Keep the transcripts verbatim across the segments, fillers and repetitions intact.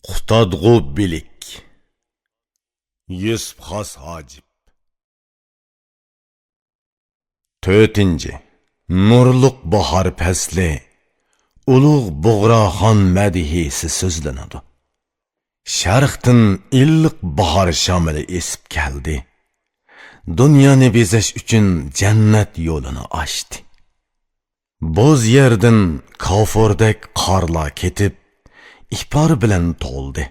قۇتادغۇ بىلىك. يۈسۈپ خاس ھاجىپ. تۆتىنچى، نۇرلۇق باھار پەسلى، ئۇلۇغ بۇغراخان مەدھىيىسى سۆزلىنىدۇ. شەرقتىن ئىللىق باھار شامىلى ئېسىپ كەلدى. دۇنيانى بېزەش ئۈچۈن جەننەت يولىنى ئاچتى. بوز يەردىن كافۇردەك قارلار كېتىپ، ئىپار بىلەن تولدى.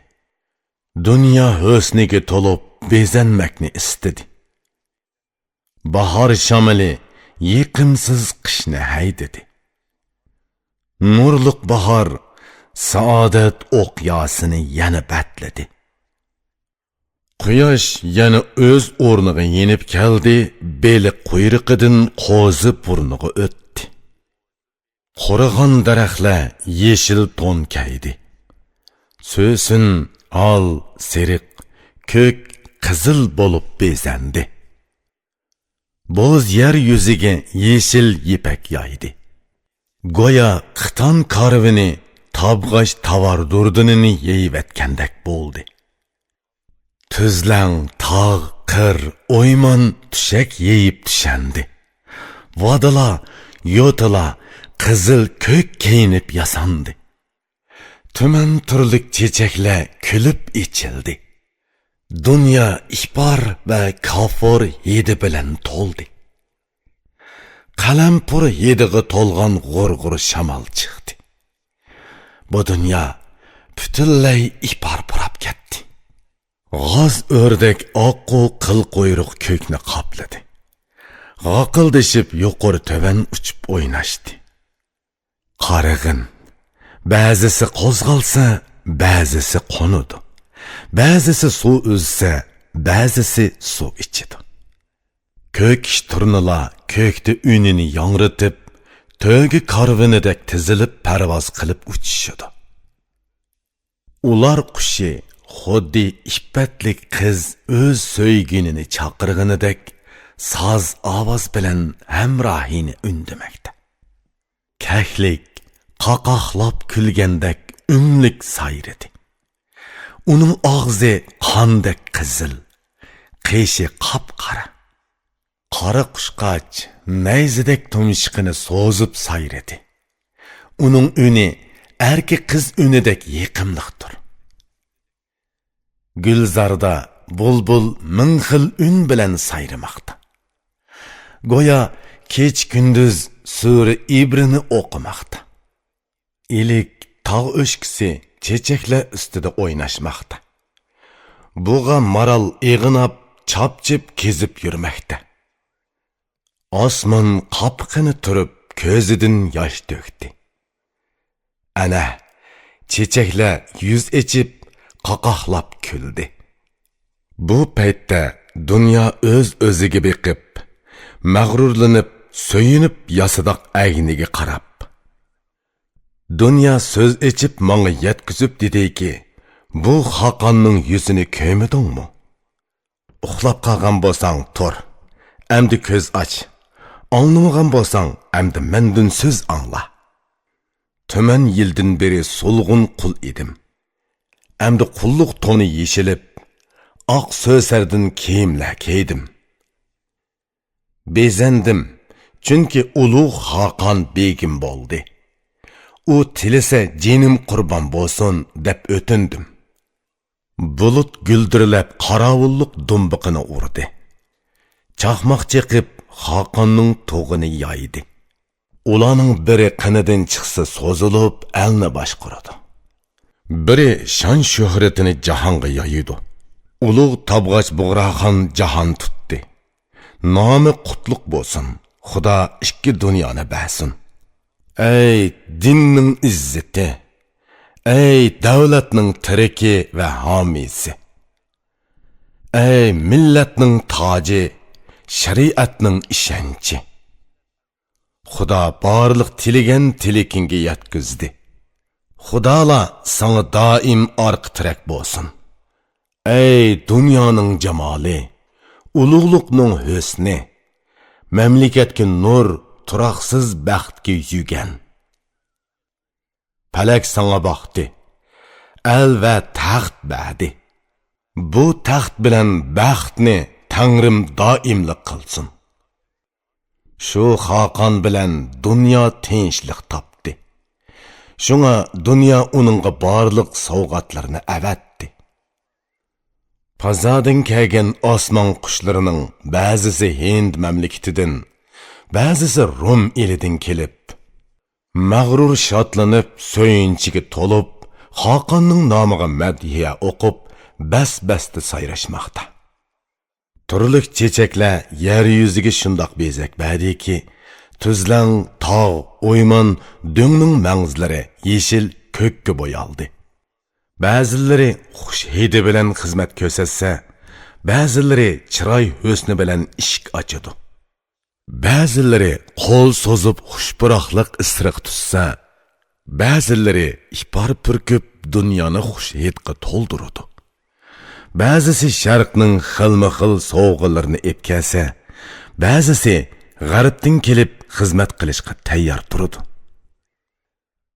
دۇنيا ھۆسنىگە تولۇپ بېزەنمەكنى ئىستىدى. باھار شامىلى يېقىمسىز قىشنى ھەيدىدى. نۇرلۇق باھار سائادەت ئوقياسىنى يەنە بەتلىدى. قۇياش يەنە ئۆز ئورنىغا يېنىپ كەلدى، بېلىق قۇيرۇقىدىن قوزا بۇرنىغا ئۆتتى. قۇرۇغان دەرەخلەر يېشىل تون كەيدى. سۆسۈن، ئال، سېرىق، كۆك، قىزىل بولۇپ بېزەندى. بوز يەر يۈزىگە يېشىل يىپەك يايدى. گويا خىتان كارۋىنى تابغاچ تاۋار دۇردىنىنى يېيىۋەتكەندەك بولدى. تۈزلەڭ، تاغ، قىر، ئويمان تۆشەك يېيىپ تۆشەندى. ۋادىلار، يوتىلار قىزىل كۆك كىيىنىپ ياساندى. تۈمەن تۈرلۈك چېچەكلەر كۈلۈپ ئېچىلدى. دۇنيا ئىپار ۋە كافۇر ھىدى بىلەن تولدى. قەلەمپۇر ھىدىغا تولغان غۇر-غۇر شامال چىقتى. بۇ دۇنيا پۈتۈنلەي ئىپار پۇراپ كەتتى. غاز ئۆردەك ئاققۇ قىل قۇيرۇق كۆكنى قاپلىدى. غاقىلدىشىپ يۇقىرى تۆۋەن ئۇچۇپ ئويناشتى. قارىغىن، بەزىسى قوزغالسا، بەزىسى قونىدۇ. بەزىسى سۇ ئۈزسە، بەزىسى سۇ ئىچىدۇ. كۆكۈش تۇرنىلار كۆكتە ئۈنىنى ياڭرىتىپ، تۆگە كارۋىنىدەك تىزىلىپ پەرۋاز قىلىپ ئۇچۇشىدۇ. ئۇلار قۇشى خۇددى ئىپپەتلىك قىز ئۆز سۆيگىنىنى چاقىرغىنىدەك ساز ئاۋاز بىلەن ھەمراھىنى ئۈندىمەكتە. كەكلىك قاقاقلاپ كۈلگەندەك ئۈنلۈك سايرىدى. ئۇنىڭ ئاغزى قاندەك قىزىل، قېشى قاپقارا. قارا قۇشقاچ نەيزىدەك تۇمشۇقىنى سوزۇپ سايرىدى. ئۇنىڭ ئۈنى ئەركە قىز ئۈنىدەك يېقىملىقتۇر. گۈلزاردا بۇلبۇل مىڭ خىل ئۈن بىلەن سايرىماقتا. گويا كېچە-كۈندۈز سۈرە ئىبرىنى ئوقۇماقتا. ئىلىك تاغ ئۆشكىسى چېچەكلەر ئۈستىدە ئويناشماقتا. بۇغا مارال ئېغىناپ، چاپچىپ كېزىپ يۈرمەكتە. ئاسمان قاپىقىنى تۈرۈپ، كۆزىدىن ياش تۆكتى. ئەنە، چېچەكلەر يۈز ئېچىپ، قاقاقلاپ كۈلدى. بۇ پەيتتە دۇنيا ئۆز-ئۆزىگە بېقىپ، مەغرۇرلىنىپ، سۆيۈنۈپ ياسىداق ئەگنىگە قاراپ. دۇنيا سۆز ئېچىپ ماڭا يەتكۈزۈپ دېدىكى، بۇ خاقاننىڭ يۈزىنى كۆرمىدىڭمۇ؟ ئۇخلاپ قالغان بولساڭ تۇر، ئەمدى كۆز ئاچ. ئاڭلىمىغان بولساڭ ئەمدى مەندىن سۆز ئاڭلا. تۈمەن يىلدىن بېرى سولغۇن قۇل ئىدىم. ئەمدى قۇللۇق تونى يېشىلىپ، ئاق سۆسەردىن كىيىملەر كىيدىم. بېزەندىم، چۈنكى ئۇلۇغ خاقان بېگىم بولدى. ئۇ تىلىسە جېنىم قۇربان بولسۇن دەپ ئۆتۈندۈم. بۇلۇت گۈلدۈرلەپ قاراۋۇللۇق دۇمبىقىنى ئۇردى. چاقماق چېقىپ خاقاننىڭ تۇغىنى يايدى. ئۇلارنىڭ بىرى قېنىدىن چىقسا سوزۇلۇپ ئەلنى باشقۇرىدۇ. بىرى شان-شۆھرىتىنى جاھانغا يايىدۇ. ئۇلۇغ تابغاچ بۇغراخان جاھان تۇتتى. نامى قۇتلۇق بولسۇن، خۇدا ئىككى دۇنيانى بەرسۇن. ئەي دىننىڭ ئىززىتى، ئەي دەۋلەتنىڭ تىرىكى ۋە ھامىيسى، ئەي مىللەتنىڭ تاجى، شەرىئەتنىڭ ئىشەنچى. خۇدا بارلىق تىلىگەن تىلىكىڭگە يەتكۈزدى. خۇدالا ساڭا دائىم ئارقا تىرەك بولسۇن. ئەي دۇنيانىڭ جامالى، ئۇلۇغلۇقنىڭ ھۆسنى، مەملىكەتكە نۇر، تۇراقسىز بەختكە يۈگەن. پەلەك ساڭا باقتى. ئەل ۋە تەخت بەردى. بۇ تەخت بىلەن بەختنى تەڭرىم دائىملىق قىلسۇن. شۇ خاقان بىلەن دۇنيا تىنچلىق تاپتى. شۇڭا دۇنيا ئۇنىڭغا بارلىق سوۋغاتلىرىنى ئەۋەتتى. پازادىن كەلگەن ئاسمان قۇشلىرىنىڭ بەزىسى ھىند مەملىكىتىدىن، بەزىسى رۇم ئېلىدىن كېلىپ، مەغرۇر شادلىنىپ، سۆيۈنچىگە تولۇپ، خاقاننىڭ نامىغا مەدھىيە ئوقۇپ، بەس-بەستە سايراشماقتا. تۈرلۈك چېچەكلەر يەر يۈزىگە شۇنداق بېزەك بەردىكى، تۈزلەڭ، تاغ، ئويمان، دۆڭنىڭ مەڭزىلىرى يېشىل كۆككە بويالدى. بەزىلىرى خۇش ھىدى بىلەن خىزمەت كۆرسەتسە، بەزىلىرى چىراي ھۆسنى بىلەن ئىشىك ئاچىدۇ. بەزىلىرى قول سوزۇپ خۇش پۇراقلىق ئىسرىق تۇتسا، بەزىلىرى ئىپار پۈركۈپ دۇنيانى خۇش ھىدقا تولدۇرىدۇ. بەزىسى شەرقنىڭ خىلمۇ خىل سوۋغىلىرىنى ئېلىپ كەلسە، بەزىسى غەربتىن كېلىپ خىزمەت قىلىشقا تەييار تۇرىدۇ.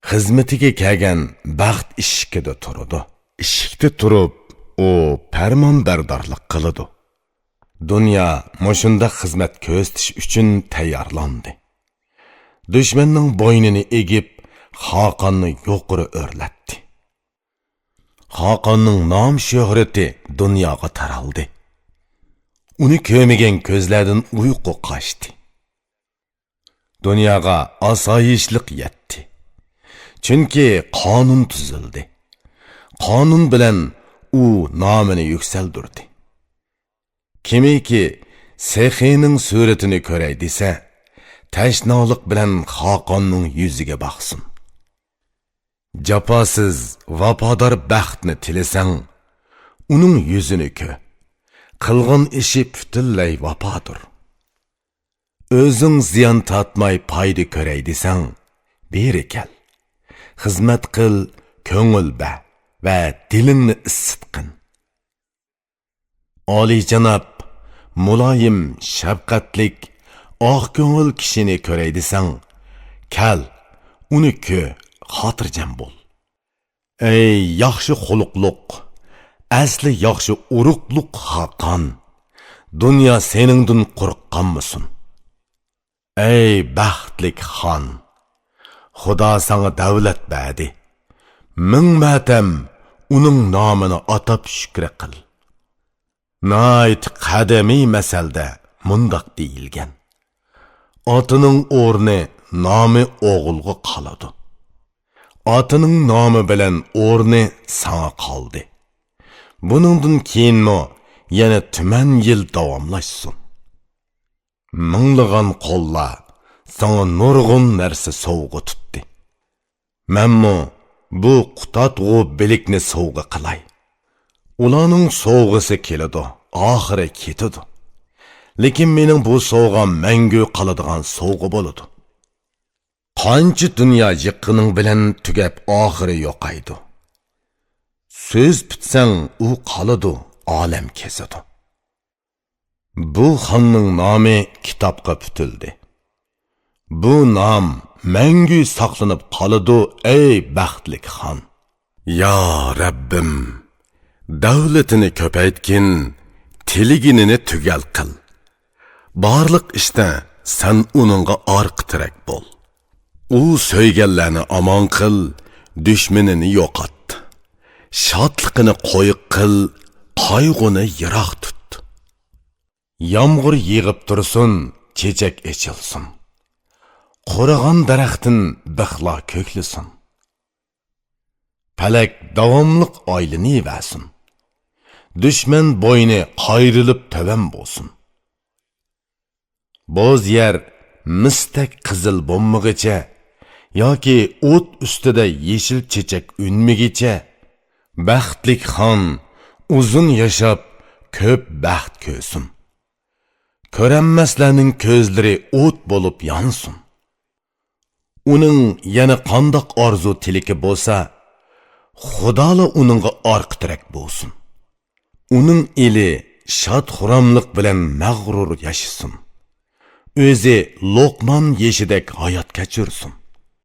خىزمىتىگە كەلگەن بەخت ئىشىكىدە تۇرىدۇ. ئىشىكتە تۇرۇپ، ئۇ پەرمانبەردارلىق قىلىدۇ. دۇنيا مۇشۇنداق خىزمەت كۆرسىتىش ئۈچۈن تەييارلاندى. دۈشمەننىڭ بوينىنى ئېگىپ، خاقاننى يۇقىرى ئۆرلەتتى. خاقاننىڭ نام-شۆھرىتى دۇنياغا تارالدى. ئۇنى كۆرمىگەن كۆزلەردىن ئۇيقۇ قاچتى. دۇنياغا ئاسايىشلىق يەتتى. چۈنكى قانۇن تۈزۈلدى. قانۇن بىلەن ئۇ نامىنى يۈكسەلدۈردى. كىمكى سېخىنىڭ سۈرىتىنى كۆرەي دېسە، تەشنالىق بىلەن خاقاننىڭ يۈزىگە باقسۇن. جاپاسىز، ۋاپادار بەختنى تىلىسەڭ، ئۇنىڭ يۈزىنى كۆر. قىلغان ئىشى پۈتۈنلەي ۋاپادۇر. ئۆزۈڭ زىيان تارتماي پايدا كۆرەي دېسەڭ، بېرى كەل. خىزمەت قىل، كۆڭۈل بەر ۋە دىلىڭنى ئىسسىتقىن. ئالىيجاناب، مۇلايىم، شەپقەتلىك، ئاق كۆڭۈل كىشىنى كۆرەي دېسەڭ، كەل، ئۇنى كۆر، خاتىرجەم بول. ئەي ياخشى خۇلقلۇق، ئەسلى ياخشى ئۇرۇقلۇق خاقان، دۇنيا سېنىڭدىن قورققانمىسۇن؟ ئەي بەختلىك خان، خۇدا ساڭا دەۋلەت بەردى. مىڭ مەتەم ئۇنىڭ نامىنى ئاتاپ شۈكرى قىل. ناھايىتى قەدىمىي مەسەلدە مۇنداق دېيىلگەن: ئاتىنىڭ ئورنى، نامى ئوغۇلغا قالىدۇ. ئاتىنىڭ نامى بىلەن ئورنى ساڭا قالدى. بۇنىڭدىن كېيىنمۇ يەنە تۈمەن يىل داۋاملاشسۇن. مىڭلىغان قوللار ساڭا نۇرغۇن نەرسە سوۋغا تۇتتى. مەنمۇ بۇ قۇتادغۇ بىلىكنى سوۋغا قىلاي. ئۇلارنىڭ سوۋغىسى كېلىدۇ، ئاخىرى كېتىدۇ. لېكىن مېنىڭ بۇ سوۋغام مەڭگۈ قالىدىغان سوۋغا بولىدۇ. قانچە دۇنيا يىغقىنىڭ بىلەن تۈگەپ ئاخىرى يوقايدۇ. سۆز پۈتسەڭ ئۇ قالىدۇ، ئالەم كېزىدۇ. بۇ خاننىڭ نامى كىتابقا پۈتۈلدى. بۇ نام مەڭگۈ ساقلىنىپ قالىدۇ، ئەي بەختلىك خان. يا رەببىم، دەۋلىتىنى كۆپەيتكىن، تىلىگىنىنى تۈگەل قىل. بارلىق ئىشتا سەن ئۇنىڭغا ئارقا تىرەك بول. ئۇ سۆيگەنلەرنى ئامان قىل، دۈشمىنىنى يوقات. شادلىقىنى قويۇق قىل، قايغۇنى يىراق تۇت. يامغۇر يېغىپ تۇرسۇن، چېچەك ئېچىلسۇن. قۇرۇغان دەرەختىن بىخلار كۆكلىسۇن. پەلەك داۋاملىق ئايلىنىۋەرسۇن. دۈشمەن بوينى قايرىلىپ تۆۋەن بولسۇن. بوز يەر مىستەك قىزىل بولمىغىچە ياكى ئوت ئۈستىدە يېشىل چېچەك ئۈنمىگىچە، بەختلىك خان ئۇزۇن ياشاپ، كۆپ بەخت كۆرسۇن. كۆرەلمەسلەرنىڭ كۆزلىرى ئوت بولۇپ يانسۇن. ئۇنىڭ يەنە قانداق ئارزۇ تىلىكى بولسا، خۇدالا ئۇنىڭغا ئارقا تىرەك بولسۇن. ئۇنىڭ ئېلى شاد-خۇراملىق بىلەن مەغرۇر ياشىسۇن. ئۆزى لوقمان يېشىدەك ھايات كەچۈرسۇن.